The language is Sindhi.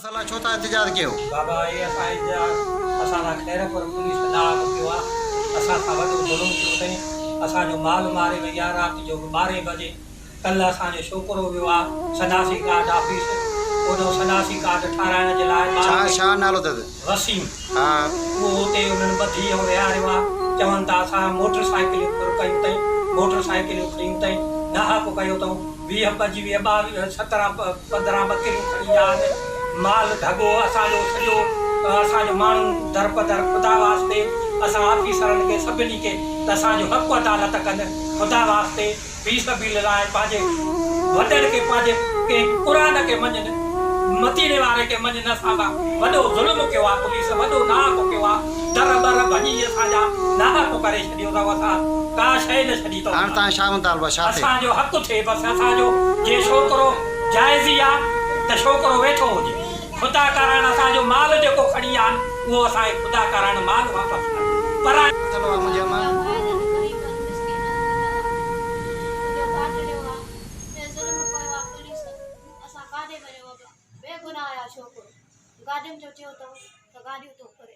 مسئلا ڇو ٿا احتجاج ڪيو؟ بابا اهي اسان احتجاج اسان سان خيرپور پوليس ناحق ڪيو آ اسان سان وڏو ظلم ڪيو اٿئين اسان جو مال ماري وئي آ رات جو ٻارهين بجي ڪلهه اسان جو ڇوڪرو ويو آ سناسي ڪارڊ آفيس اوڏو سناسي ڪارڊ ٺاراهڻ جي لاء ڇا ٻار کي ڇا نالو اٿس؟ وسيم ها. اهو اتي انهن ٻڌي ۽ ويهاريو آ چون ٿا اسان موٽر سائيڪليون ڦر ڪيون اٿئين موٽر سائيڪليون کنيون اٿئين ناحق ڪيو اٿئون 20 25 22 17 15 ٻڪريون کڻي ويا آهن مال ڍڳو اسان جو سڄو اسان جو ماڻهو درپدر خدا واسطي اسان آفيسرن کي سڀني کي ته اسان جو حق عدالت ڪن خدا واسطي في سبيل الله پنهنجي وڏن کي پنهنجي ڪنهن قرآن کي مڃن مديني واري کي مڃن اسان سان وڏو ظلم ڪيو آ پوليس وڏو ناحق ڪيو آ در ٻر ڀڃي اسان جا ناحق ڪري ڇڏيو اٿئو اسان ڪا شئي نه ڇڏي اٿئو هاڻ تان ڇا مطالبو ڇا ٿئي؟ اسان جو حق ٿئي بس اسان جو جي ڇوڪرو جائزي آ ته ڇوڪرو ويٺو هجي خدا ڪارڻ اسان جو مال جيڪو کڻي آن اهو اسان کي خدا ڪارڻ مال واپس ڪر پر مسئلو آ منهنجي امان. گاڏين جو چيو اٿئون ته گاڏيون ٿو ڦري.